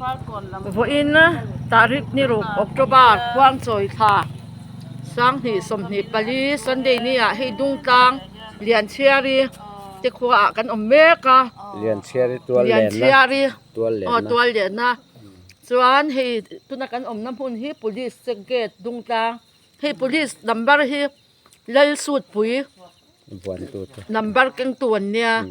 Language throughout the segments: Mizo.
Vawiin tarikh ni ruk October khuangchawi thla 2024 Sunday ni ah hei Dungtlang Lianchhiari te khua ah kan awm mek a Lianchhiari tual lenna Lianchhiari aw tual lenna chuan hei tuna kan awmna hmun hi police check gate Dungtlang hei police number hi Lalsutpui number kengtu an nia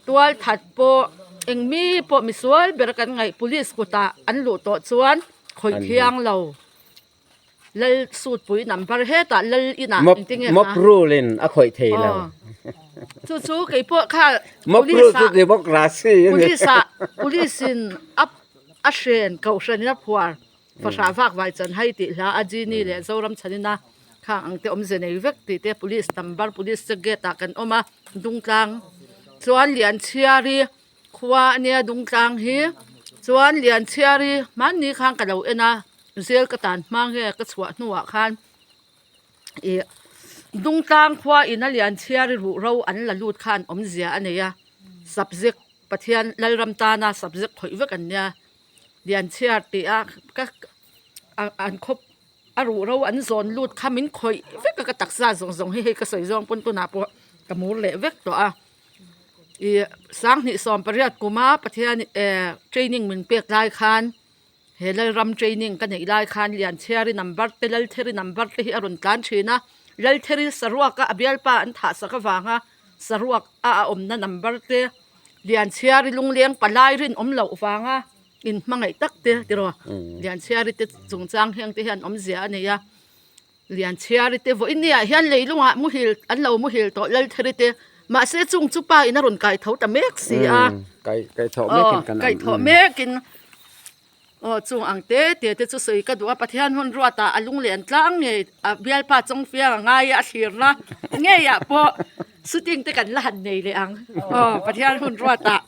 tual that pawh eng mi pawh misual ber kan ngaih police kutah an luh tawh chuan khawih thiang lo Lalsutpui number hetah lal inah engtin nge Mob rule in a khawih thei lo chu chu kei pawh kha Mob rule chu democracy a ni police ah police in a a hren kohhran in a phuar Fahrah vak vai chan hai tih hla a Genie leh Zoram chhanina khang ang te awmze nei vek tih te police number police check gate ah kan awm a Dungtlang chuan Lianchhiari khua ania Dungtlang hi chuan Lianchhiari hmanni khan ka lo en a zel ka tan hma nge ka chhuah hnuah khan ih Dungtlang khua ina Lianchhiari ruh ro an la lut khan awmzia a nei a subject Pathian Lalram tana subject khawih vek an nia. Lian chhiar tih a ka an khawp a ruh ro an zawn lut kha min khawih vek a ka taksa zawng zawng hi hei ka sawi zawng pawn tunah pawh ka mur leh vek tawh a ih 2018 kuma Pathian eh training min pek lai khan he Lalram training ka neih lai khan Lianchhiari number te Laltheri number te hi a rawn tlan thin a Laltheri saruak a a bialpa an thah sak avanga saruak a a awmna number te. Lianchhiari lungleng palai rinawm loh vanga inhmangaih tak te tiraw Lianchhiari te chungchang heng te hian awmzia a nei a Lianchhiari te vawiin ni ah hian leilungah muhil an lo muhil tawh Laltheri te mahse chung chu pa in a rawn kai tho ta mek si a aw kai thawh mekin aw chung ang te te te chu sawi ka duh a Pathian hun ruatah a lunglen tlang ngei a bialpa chawngfiang a ngai a a thlirna ngeiah pawh shooting te kan la han nei leh ang aw Pathian hun ruatah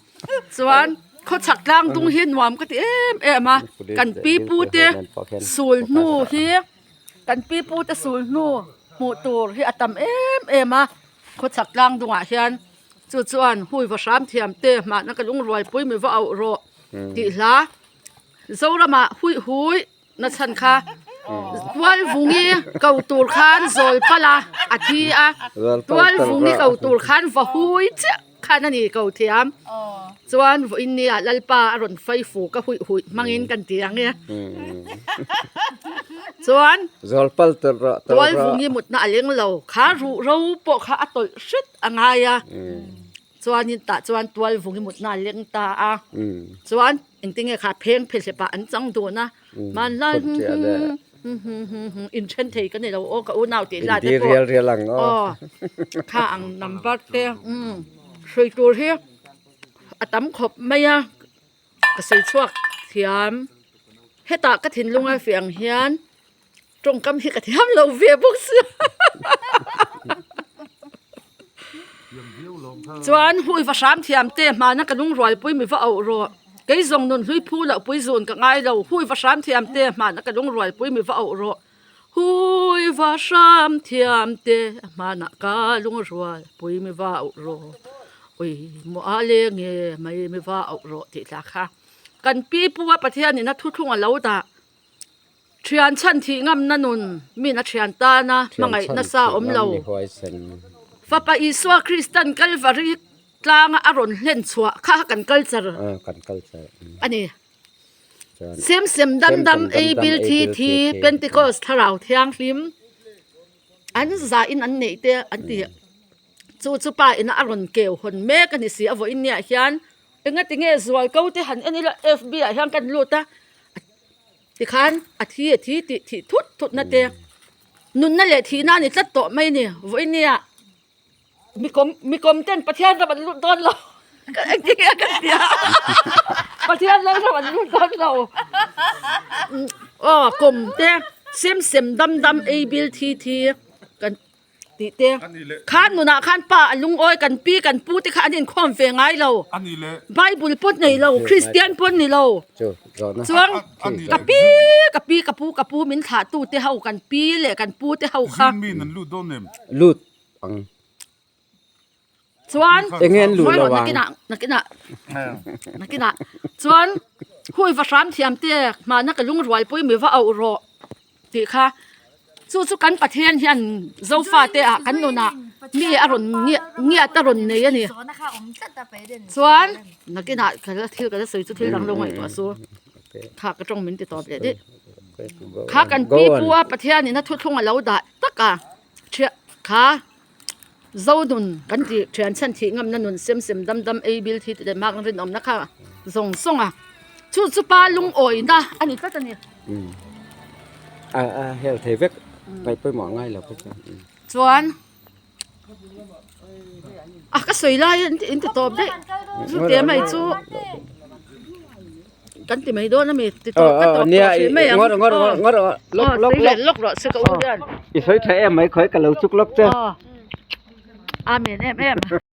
chuan khawchhak tlang dung hi nuam ka ti em em a kan pi pu te sul hnu hi kan pi pu te sul hnu hmuh tur hi a tam em em a khawchhak tlang dungah hian chu chuan hui va hram thiam te mahna ka lungrualpui mi va auh rawh. Tih hla Zoramah huih hui na chhan kha Tualvungi ko tur khan zawl palh a a thi a Tualvungi ko tur khan va hui chiah khan a ni ko thiam chuan vawiin nia Lalpa a rawn fai fu ka huih huih hmangin kan ti ang e chuan Tualvungi mutna a leng lo kha ruh ro pawh kha a tawlh hret a ngai a. Chuanin tah chuan tual vung i mutna a leng ta a, chuan engtin nge kha pheng phehlep ah an chang dun a, hmanlai inthen thei ka ni lo aw ka unau tih hla te pawh aw kha ang number te hrui tur hi a tam khawp mai a, ka sawi chhuak thiam hetah ka thinlung a fiah ang hian Tawngkam hi ka thiam lo ve bawk sia. Chuan hui va hram thiam te hmana ka lungrualpui mi va auh rawh. Kei zawng nun hlui phu loh pui zun ka ngai lo. Hui va hram thiam te hmana ka lungrualpui mi va auh rawh. Hui va hram thiam te hmana ka lungrualpui mi va auh rawh. Ui maw a le nge mai mi va auh rawh tih tla kha. Kan pi pu a Pathianin a thuthlung a lo dah. Thian chhan thih ngamna nun min a thian tana hmangaih nasa awm lo. Fapa Isua Kristan Kalvari tlanga a rawn hlen chhuah kha kan culture a ni. Sem sem dam dam ei bil thi thi Pentecost thlarau thianghlim an zahin an neih te an ti. Chu chu pa ina a rawn keu hawn mek a ni si a vawiin niah hian engati nge zualko te han en ila F_B ah hian kan lut a. Tikhan a thi a thi tih thih thut thut na te nunna leh thihna a ni tlat tawh mai a ni. Vawiin nia mi kawm mi kawm ten Pathian ram an lut dawn lo engtin nge ka ti a Pathian lal ram an lut dawn lo aw kawm te sem sem dam dam ei bil thi thi kan. Tih te khan nunah khan pa a lungawi kan pi kan pu te kha an inkhawm ve ngai lo. Bible pawh nei lo, Christian pawh ni lo. Chuan ka pi ka pi ka pu ka pu min thlah tu te ho kan pi leh kan pu te ho kha. Lut ang. Chuan Enge an luh lo ang. Nakinah nakinah nakinah chuan. Hui va hram thiam te hmana ka lungrual pui mi va auh rawh tih kha chu chu kan Pathian hian Zofa te ah kan nunah mi a rawn ngiat a rawn nei a ni. Chuan nakinah ka la thil ka la sawi chu thil dang lo ngaihtuah su kha ka tawng min ti tawp leh daih. Kha kan pi pu a Pathian in a thuthlung a lo dah tak a thiah kha. Zo nun kan tih thian chhan thih ngamna nun sem sem dam dam ei bil thi tih leh mak rinawmna kha zawng zawng a chu chu pa lungawina a ni tlat a ni. A a hel thei vek ngaih pawimawh ngai lo kha chuan. Chuan a ka sawi lai in in ti tawp daih chu te mai chu kan ti mai dawn a mi ti tawp ka tawp tawh hrih mai ang. Ngawt ngawt ngawt ngawt lawk lawk lawk lawk rawh se ka u hian. I sawi tha em mai khawi ka lo chuk lawk che. Amen em em.